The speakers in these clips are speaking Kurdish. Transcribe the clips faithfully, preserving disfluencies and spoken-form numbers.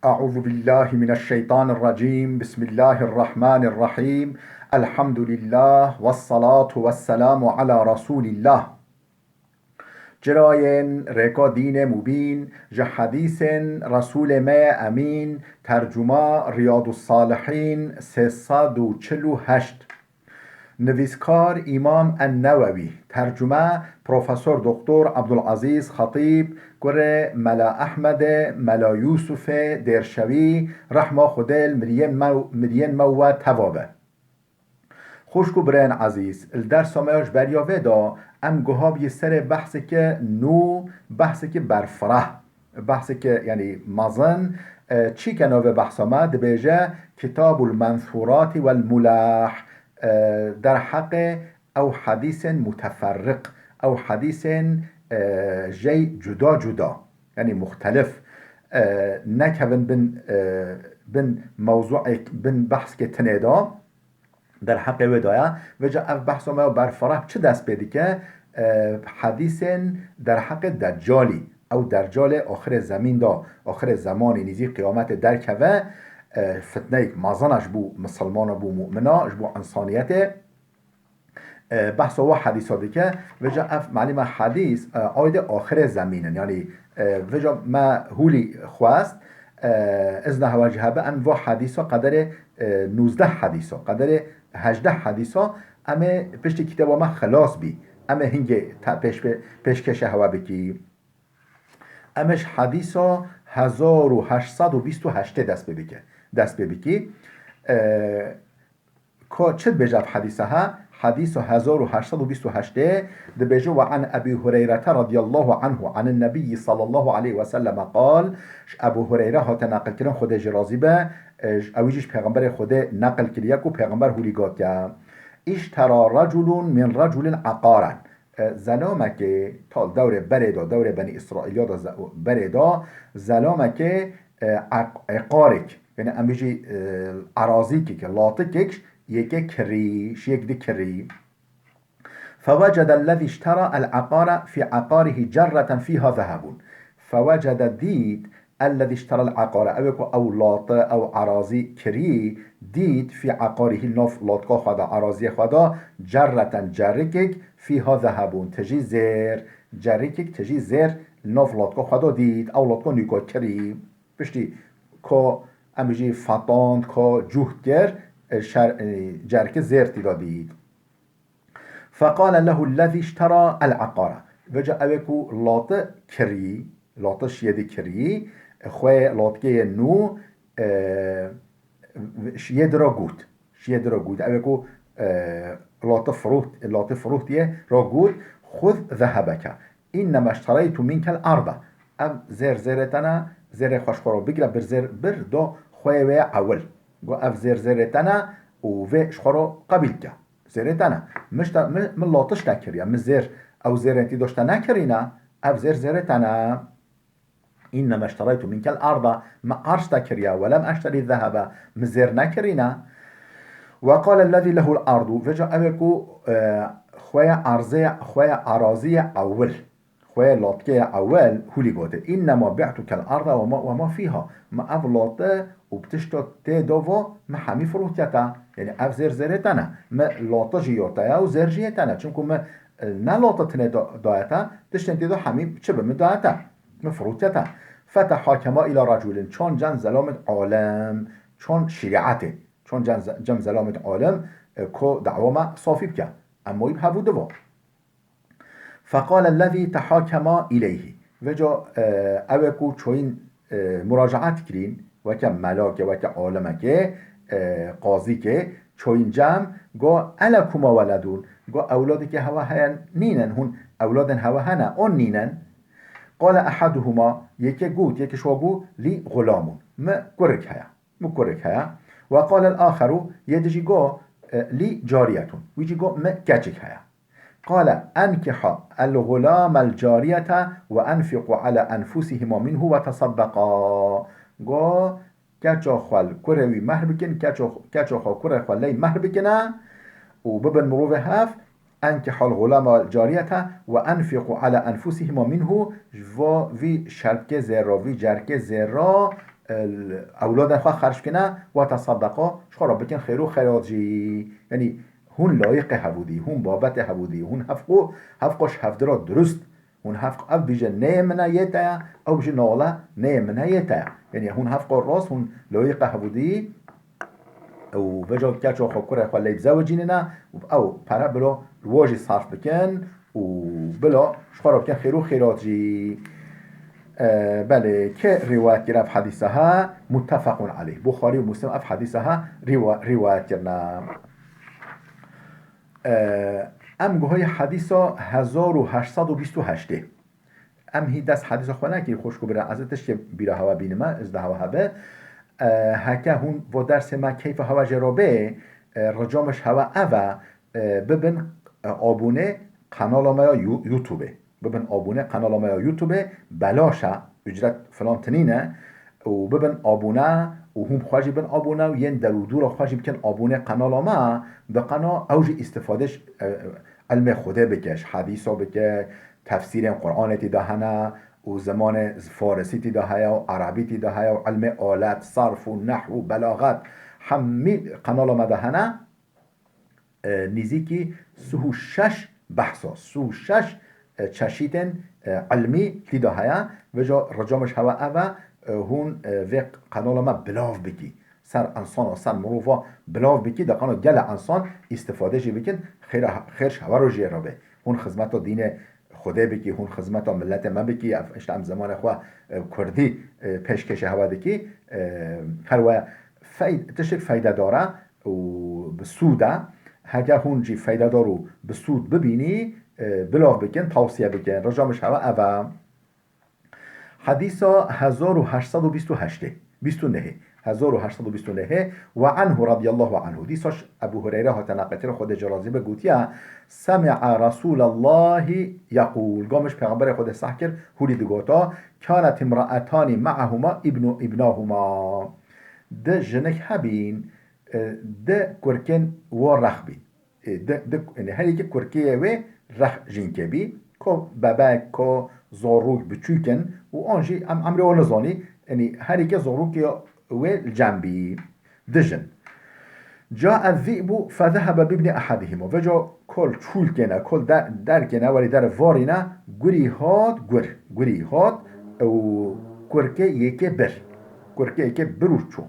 أعوذ بالله من الشيطان الرجيم. بسم الله الرحمن الرحيم. الحمد لله والصلاة والسلام على رسول الله. Cirayên rêka dînê mubîn, ji hedîsên Resûlê me yê Emîn, tercuma Riyadus Salihîn sê sed û çil û heşt. Nivîskar Îmam En-Newewî, tercume Profesor Doktor Abdulazîz Xetîb, kurê Mela Ehmedê, Mela Yûsufê Dêrşewî, rehma Xwedê li miriyên me, miriyên me we teva be. Xwişk û birayên ezîz, li dersa me ya ji beriya vê de em guha bûyî serê behsekê nû, behsekî berfireh, behsekî, yanî mezin, e, çîke navê behsa me dibêje Kitabul Mensûratî wel Muleh, e, derheqê ew hedîsên muteferriq, ew hedîsên, e, jey cuda cuda, yanî muxtelif, e, nekevin bin, e, bin mewzûek, bin behsekê tinê de. Derheqê wê de ye. Vêca ev behsa me ya berfireh çi dest pê dike? E, hedîsên derheqê Deccalî. Ew Deccalê axirê zemîn de, axirê zemanî, nîzî qiyametê derkeve, e, fitneyek mezin e ji bo misilmana, bo mumina, ji bo însaniyetê. E, behsa wa hedîsa dike. Vêca ev malîma hedîs, e, aydê axirê zemîn in. Yanî, e, vêca me hûlî xwest, e, izna hewa jî hebe, em va hedîsa qederê, e, nûzdeh hedîsa, qederê hejdeh hedîsa, em ê piştî kitêba me xilas bî. Em ê hingê te-, pêş-, pêşkêşê hewa bikî. Em ê ji hedîsa hezar û heşt sed û bîst û heştê dest pê bike, dest pê bikî. E, Ka çi dibêje ev hedîsa ha? Hedîsa hezar û heşt sed û bîst û heştê dibêje: "Ve an Ebî Hureyrete radiyallahu anhu anin Nebiyyi sallallahu aleyhi ve selleme qal." Ji Ebû Hureyre hate neqilkirin, Xwedê jî razî be, e, ji, ew jî ji Pêxemberê Xwedê neqil kiriye ku Pêxember hûlî gotiye: "İştera reculun min reculin aqaran." E, zelamekê, ta dewrê berê de, dewrê Benî Îsraîliya de ze-, berê de, zelamekê, e, eq-, eqarek, yanî em bêjî, e, erazîkek, latikek, yekê kirî, şiyek di kirî. Fewecede ellezî iştera el-eqara fî eqarihi cerreten fîha zehebun. Fewecede, dît, ellezî iştera el-eqara, ew ê ku ew lati, ew erazî kirî, dît, fî eqarihi, nav latka xwe de, eraziyê xwe de, cerreten, cerikek, fîha zehebun, tijî zêr, cerikek, tijî zêr li nav latka xwe de dît, ew latka nûka kirî. Piştî ka, em bêjî, fetand, ka cuhd kir, e, şer-, e, cerikê zêr tî de dît. Feqale lehu ellezî iştera el-eqara. Vêca ew ê ku lati kirî, lati şiyê di kirî, xwê latkeyê nû, e, şiyê di re got. Şiyê di re got. Ew ê ku, e, lati firût, lati firûtiye re got: "Xuz zehebeke. Înneme iştereytu minkel arda." Ev zêr zêrê te ne, zêrê xwe ji xwe re bigire, bir zêr, bir do xweyê wê ewil. Got: "Ev zêr zêrê te ne û vê ji xwe re qebîl ke." Zêrê te ne. Min ji te, min, min latiş te kiriye. Min zêr, ew zêrên tî de ji te nekirîne. Ev zêr zêrê te ne. Înneme iştereytu minkel arda. Min arz te kiriye. Welem eşterî zehebe. Min zêr nekirîne. Ve qale ellezî lehul ardu. Vêca ew ê ku, e, xwe ye arzê, xwe ye araziyê ewil. Xwê latkeyê ewil hûlî gote: "Înnema bi'tukel arda ve ma, ve ma fîha." Min ev late û bi tişta tê de ve min hemî firotiye te. Yanî ev zêr zêrê te ne. Min late jî ya te ye û zêr jî yê te ne. Çimku min, e, ne late tinê da-, daye te, tiştên tê de hemî çi bi min daye te. Min firotiye te. Fetehakema îla reculin. Çand cem zelamên alim, çand şerîetê, çand cem ze-, cem zelamên alim, e, ku dawa me safî bike. Em wî bi hevû diva. Feqale ellezî tehakema îleyhî. Vêca, e, ew ê ku çoyîn, e, muracaet kirîn, weke melakê, weke alimekê, e, qazîkê, çoyîn cem, go: "Elekuma weledun?" Go: "Ewladekê hewa heye nînin, hûn ewladên hewa hene, on nînin?" Qale ehaduhuma, yekê got, yekê ji wa got: "Lî xulamun." Mi kurik heye. Mi kurik heye. Ve qalel axeru, yê di jî go, e, "Lî cariyetun." Wî jî go: "Mi keçik heye." Qale: "Enkiha el ğulame el cariyete ve enfiqu ala enfusihima minhu ve tesaddaqa." Go: "Keça xwe li kurê wî mehr bikin, keça, keça xwe kurê xwe ley mehr bikine û bibin mirovê hev." "Enkiha el ğulame el cariyete ve enfiqu ala enfusihima minhu." Ji va vî şerpkê zêr re, vî cerkê zêr re, ewladên xwe xerc bikine, we tesedeqa, ji xwe re bikin xêr û xeyrat jî. Yanî hûn layiqê hevûdî, hûn babetê hevûdî, hûn hevqo, hevqo ji hevdira dirust, hûn hevq ev bîje neyê min e yê te ye, ew jî nale neyê min e yê te ye. Yanî hûn hevqo rast, hûn layiqê hevûdî û veca keça xwe, kurê xwe lê bizewicînine û ew pere bilo li we jî sarf bikin û bilo ji xwe re bikin xêr û xêrat jî. E, belê, kê rîwayet kir ev hedîsa he? Muttefequn aleyh. Buxarî û Muslim ev hedîsa he rîwa-, rîwayet kirine. E, em guhayê hedîsa hezar û heşt sed û bîst û heştê. Em hî dest hedîsa xwe nekirî, xwişk û bira, ez ê tiştê bîra hewa bînime, ez de hewa hebe. E, heke hûn vo dersê me keyfa hewa jê re bê, e, rica min ji hewa ev e, e, bibin, e, abûnê kanala me ya You-, YouTube-ê. Bibin abûnê kanala me ya YouTube-ê, belaş e, ücret filan tinîne. Û bibin abûne û hûn xwe jî bin abûne û yên dew û dûra xwe jî bikin abûnê kanala me, bi qena ew jî îstifade ji, e, ilmê Xwedê bike, ji hedîsa bike, tefsîrên Qur'anê tî de hene û zimanê farisî tî de heye û erebî tî de heye û ilmê alet, sarf û nehw û belaxet hemî kanala me de hene. E, nîzîkî sih û şeş behsa, sih û şeş, e, çeşîtên, e, ilmî tî de heye. Vêca rica min ji hewa ev e, e, hûn, e, vê kanala me bilav bikî. Ser insana, ser mirova bilav bikî, de qana gelek insan îstifade jî bikin, xêra, xêr ji hewa re jê re be. Hûn xizmeta dînê Xwedê bikî, hûn xizmeta miletê me bikî, ev, işte em zimanê xwe, e, kurdî, e, pêşkêşê hewa dikî, e, her we fey-, tiştek feydedar e û bi sûd e. Heke hûn jî feydedar û bi sûd bibînî, e, bilav bikin, tawsiye bikin. Rica min ji hewa ev e. Hedîsa hezar û heşt sed û bîst û heştê, bîst û nehê, hezar û heşt sed û bîst û nehê, "Ve anhu radiyallahu anhu." Dîsa ji Ebu Hureyre hate neqetir, Xwedê jê razî be, gotiye, "Semi'a Rasûlallahî yeqûl." Gomij Pêxemberê Xwedê seh kir, hûrî digota, "Kânet imraetani ma'ahuma ibnu ibnahuma." Di jinik hebîn, e, di kurkên wa rex bîn. E, di, di, yanî her yekê kurkê wê rex jînkê bî. Ko bebek, ko zorûk, biçûk in û an jî em emrê wan nizanî. Yanî her yekê zorûkê wê li cem bî. Dijin. Cae zî'bu fezehebe bibni ehadihima. Vêca kol çûl kêne, kol der, derkêne, welî der varîne, gurî hat, gur, gurî hat û kurkê yekê bir. Kurkê yekê bir û çû.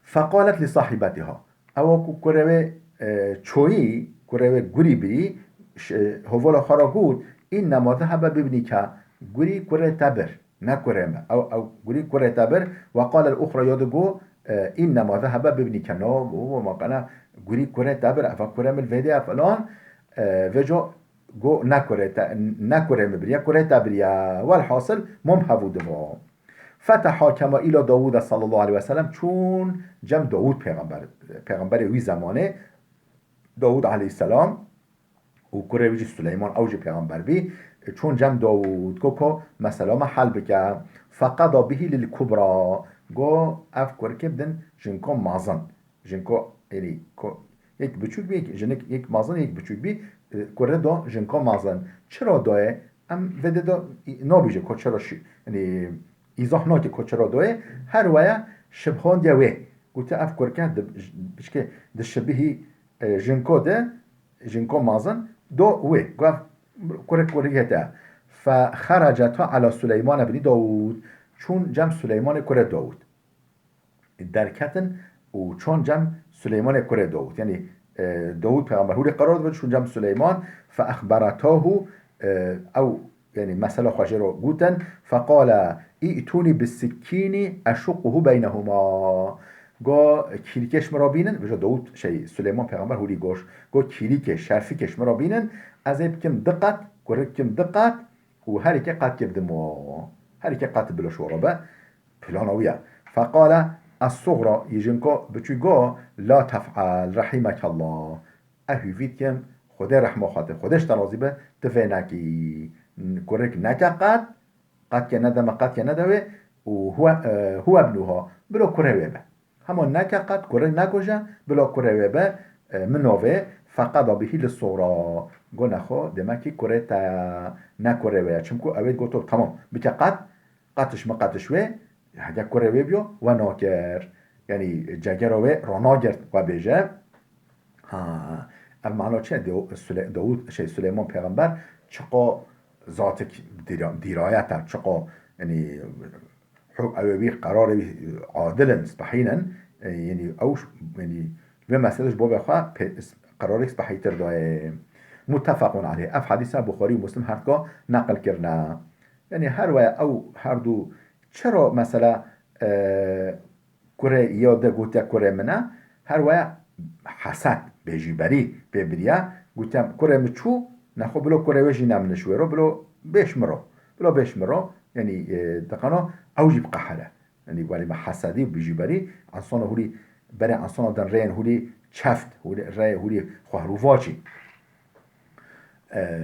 Feqalet li sahibetiha. Ewa ku kurê wê, e, çoyî, kurê wê gurî birî, ş-, e, hovola xwe re got, "Înnema zehebe bibnîke, gurî kurê te bir, ne kurê me." Ew, ew gurî kurê te bir, we qalel uxra ya di got, e, "Înnema zehebe bibnîke." No, got, "Ma qena gurî kurê te bir, eva kurê min vêdê ye filan." E, vêca got, "Ne kurê te, ne kurê min biriye, kurê te biriye." Welhasil, mom hevû diva. Fetehakema îla Dawûda sallallahu aleyhi ve sellem, çûn cem Dawûd pêxember, pêxemberê wî zemanê, Dawûd aleyhisselam û kurê wî jî Suleyman, ew jî pêxember bî, çûn cem Dawûd, ko, ko mesela me hel bike. Feqeda bihi lil kubra, go ev kurkê bidin jinko mezin. Jinko, êrî, ko, yek biçûk bî, yek jinik, yek mezin, yek biçûk bî, e, kurê da jinko mezin. Çira dayê? Em vê de da, nabêje ko çira şi-, yanî, îzah nake ko çira dayê. Her weye şibhandiye wê. Gote ev kurke di, biçke di şibihî, e, jinko de, jinko mezin, do wê. Go ev kurek kurî hete. Fe xerece ta ala Suleyman ibnî Dawûd. Çûn cem Suleymanê kurê Dawûd. Derketin û çûn cem Suleymanê kurê Dawûd. Yanî, e, Dawûd pêxember hûrî qerar dibin, çûn cem Suleyman, fe exberetahu, e, ew, yanî, mesela xwe jê re gotin, feqale, "Î'tûnî bi sikkînî eşuqquhu beynehuma." Go, "Kîrikê ji min re bînin." Vêca Dawûd, şey, Suleyman pêxember hûrî goş. Go, "Kîrikê, şerfikê ji min re bînin, ez ê bikim di qat, kurik bikim di qat û her yekê qat kê bidim wa." Her yekê qat bilo ji we re be. Plana wî ye. Feqale, "Es-sugra", yê jinko biçûk go, "La tef'al, rehimekallah." Ez hûvî dikim, Xwedê rehma xwe te, Xwedê ji te razî be, tu vê nekî. Kurik neke qet, qet ke nedeme, qet ke nedewê û huwe, e, huwe ibnuha, bilo kurê wê be. Hema neke qet, kurik nekuje, bilo kurê wê be, e, min navê, feqeda bihî li sugra. Go nexwe, demekî kurê te ne kurê wê ye. Çimku ew ê goto, tamam, bike qet, qetiş mi qetiş wê, Heke kurê wê biyo, we nakir. Yanî cegera wê ranagirt we bêje. Ha, ev mana çi ye? Dew-, Sule-, Dawûd, şey, Suleyman pêxember çiqa zatik dîra-, dîrayet e, çiqa, yanî, huk-, ew ê wî qerarê wî adil in, spehîn in. E, yanî ew ş-, yanî vê meselê ji bo vê xwe pê-, s-, qerarek spehîtir dayê. Muttefaqun aleyh. Ev hedîsa Buxarî û Muslim her duka neqil kirine. Yanî her waya ew her du çira mesela, e, kurê ya de gotiya kurê min e, her waya hesed, bêjîberî pê biriya, gotiya kurê min çû, nexwe bilo kurê wê jî nemine ji wê ro, bilo bêş min ro. Bilo bêş min ro, yanî, e, diqano ew jî biqehire. Yanî welî me hesedî û bêjîberî, ensana hûlî, berê ensana din rêyên hûlî çeft, hûlî rê, hûlî xwehrûvaçî. E,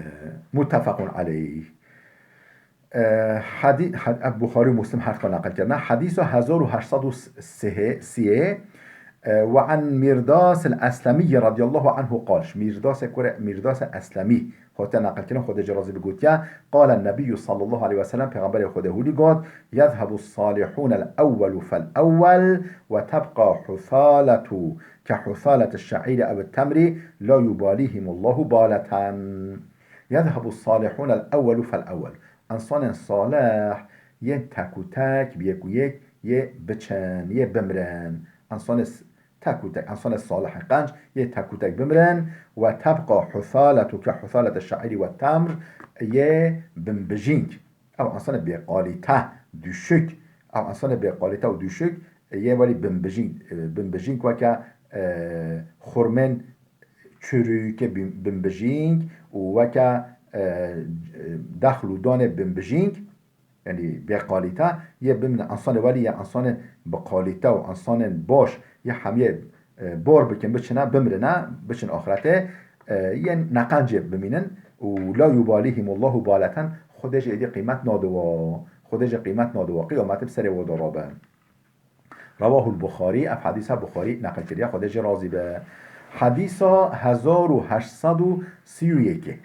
muttefaqun aleyh. E, hadî-, had-, ev Buxarî û Muslim her duka neqil kirine. Hedîsa hezar û heşt sed û sî, e, ve an Mîrdas el-Eslemî radiyallahu anhu qal. Ji Mîrdasê kurê, Mîrdasê Eslemî hate neqil kirin, Xwedê jê razî be, gotiye, Qale Nebiyyû sallallahu aleyhi ve sellem, Pêxemberê Xwedê hûlî got, Yezhebu salihûn el-ewwelu fel-ewwel ve tebqa husaletu ke husaleti şe'îrî ew temrî la yubalîhimullahu baleten. Yezhebu salihûn el-ewwelu fel-ewwel. Ensanên salih yên tek û tek, bi yek û yek, yê biçin, yê bimrin. Ensanê s-, tek û tek, ensanê salih qenc yê tek û tek bimrin. Ve tebqa husaletu ke husalete şe'îrî ve temr, yê bimbijîng. Ew ensanê bêqalîte, düşük. Ew ensanê bêqalîte û düşük, yê welî bimbijîng, e, bimbijîng weke, e, xurmên çürük, bin-, bimbijîng û weke, e, dexl û danê bimbijîng, yanî bêqalîte, yê bimîne. Ensanê welî yê ensanên bi qalîte û ensanên baş, yê hemiyê, e, bor bikin, biçine, bimrine, biçin axretê, e, yên neqencê bimînin û la yubalîhimullahu baleten, Xwedê jî êdî qîmet nadiwa. Xwedê jî qîmet nadiwa. Qiyametê bi serê we de rabe. Rawahul Buxarî, ev hedîsa Buxarî neqil kiriye, Xwedê jê razî be. Hedîsa hezar û heşt sed û sî û yekê.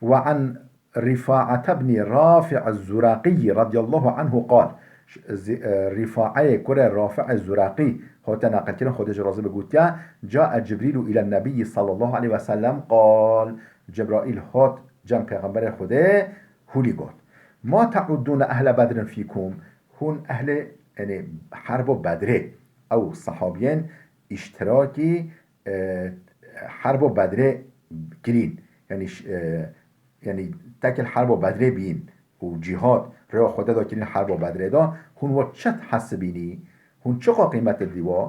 Ve an Rîfaete bnî Rafi'e Zuraqî radiyallahu anhu qal. Ş-, zi-, e, Rîfaeyê kurê Rafi'e Zuraqî hate neqil kirin, Xwedê jê razî be, gotiye, Cae Cibrîlu îlen Nebiyyi sallallahu aleyhi ve sellem qal. Cebraîl hat cem Pêxemberê Xwedê, hûlî got, Ma te'uddûne ehle Bedrin fîkum? Hûn ehlê, yanî, herbo Bedrê, ew sehabiyên îştirakî, e, herbo Bedrê kirîn. Yanî, ş-, e, yanî, tekil herbo Bedrê bîn û cîhad, rêya Xwedê de kirîn herbo Bedrê de, hûn we çi dihesibînî? Hûn çiqa qîmet didî we?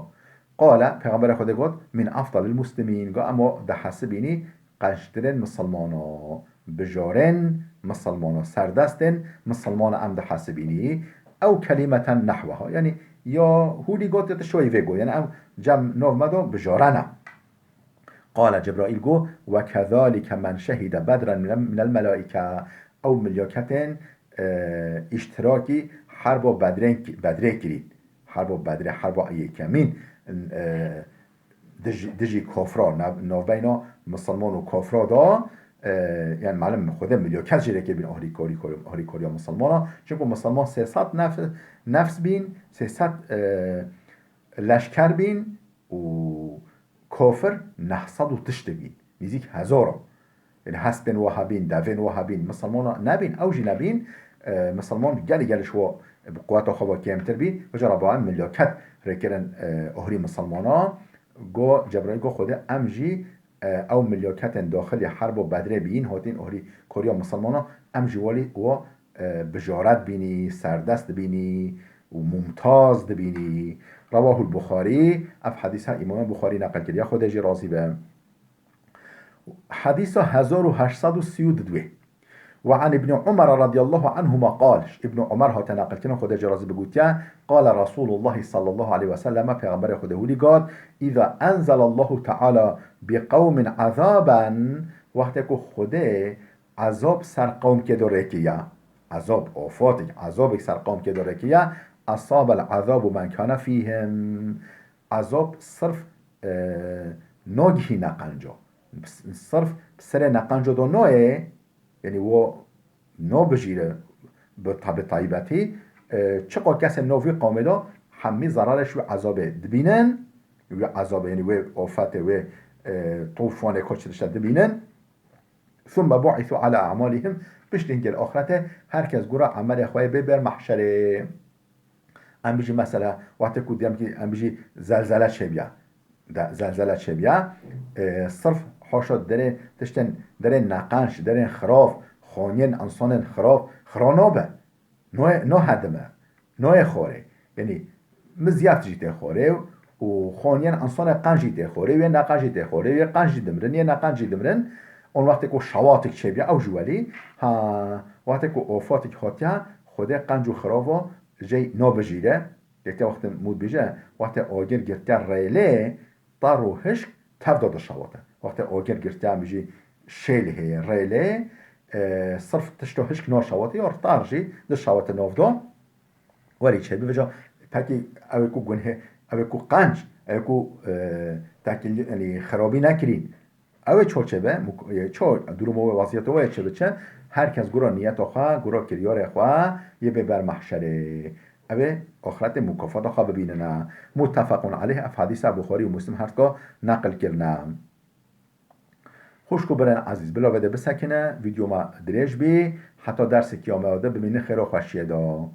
Qale, Pêxemberê Xwedê got, Min afdalil muslimîn, got, em we dihesibînî qenctirên misilmana, bijarên misilmana, serdestên misilmana em dihesibînî. Ew kelîmeten nehweha. Yanî ya hûlî got ya tişt weyî vê got. Yanî ew cem nav me de bijarene. Qale Cebraîl got, Ve kezalike men şehîde bedren minel, minel melaîke. Ew milyaketên, e, îştirakî herba Bedrên, Bedrê kirîn. Herba Bedrê, herba yekemîn, e, dijî, dijî kafra, nav-, navbeyna misilman û kafra da, e, yani malum Xwedê milyoket jê re kiribîn ahrîkarî, ahrîkariya misilmana. Çimku misilman sê sed nef-, nefs bîn, sê sed, e, leşker bîn û kafir neh sed û tiştê bîn. Nîzîk hezara. Yani hespên wa hebîn, devên wa hebîn, misilmana nebîn, ew jî nebîn, e, misilman gelî gelî ji wa bi quweta xwe ve kêmtir bî, vêca Rebbe Alem milyoket rêkirin, e, ohrî misilmana. Go Cebraîl go Xwedê em jî, e, ew milyoketên daxilî herbo Bedrê bîn, hatîn ohrî koriya misilmana, em jî welî wa, e, bijaret bînî, serdest dibînî û mumtaz dibînî. Rawahul Buxarî, ev hedîsa Îmamê Buxarî neqil kiriye, Xwedê jî razî be. Hedîsa hezar û heşt sed û sî û du. Ve an Îbnî Umar radiyallahu anhuma qal, ji Îbnî Umar hate neqilkirin, Xwedê jê razî be, gotiye, Qale Resulullah sallallahu aleyhi ve sellem, Pêxemberê Xwedê hûlî got, Îza enzelallahu teala bi qewmin azaben, wextê ku Xwedê ezab ser qewmkê de rêkiye, ezab, afatek, ezabek ser qewmkê de rêkiye, asabel azabu men kane fîhim, ezab sirf, e, nagihîne qenca. Sirf bi serê neqenca de nayê, yanî wo nabijîre bi ta-, bi taybetî, E, çiqa kesên nav wî qamê de hemî zerarê ji wî ezabê dibînin, wî ezabê, yanî wê ofetê, wê, e, tufanê ku çi dişte dibînin. ثم بعثوا على أعمالهم. Piştî hingê li axirete her kes gora emelê xwe yê bê ber mehşerê. Em bijî mesela, wextê ku diyelim ki em bijî zelzele çêbiya, de, zelzele çêbiya, e, sirf haşa derê tiştên, derên neqenc, derên xirab, xaniyên insanên xirab, xira nabe. Noye, nahedime. Noye xorê. Yanî, mizyat jî tê xorê û xaniyên insanê qenc jî tê xorê, yê neqenc jî tê xorê, yê qenc jî dimirin, yê neqenc jî dimirin. On wextê ku şewatik çêbiya, ew jî welî, ha, wextê ku ofatik hatiya, Xwedê qenc û xirava jey nabijîre. Yeke wextê mû dibêje, wextê agir girtiya rêlê, tar û hişk tev de dişewite. Wextê agir girtiya, em bijî şêl heye, rêlê, e, sirf tişto hişk naşewite, ya tar jî dişewite nav de. Werî çêbibe, vêca pekî ew ê ku gunhê, ew ê ku qenc, ew ê ku, e, tekil, yanî xirabî nekirîn. Ew ê ço çêbe, muk-, e, ço durumo wê, weziyeta wê çêbiçe, her kes gora niyeta xwe, gora kiryarê xwe yê bê ber mehşerê. Ew ê axretê mukafata xwe bibînine. Muttefaqun aleyh, ev hadîsa Buxarî û Muslim her ka neqil kirine. Xwişk û birên ezîz, bila vê de bisekine, vîdeo me dirêj bî, heta dersekî ya me de bimînin xêr û xweşiyê de.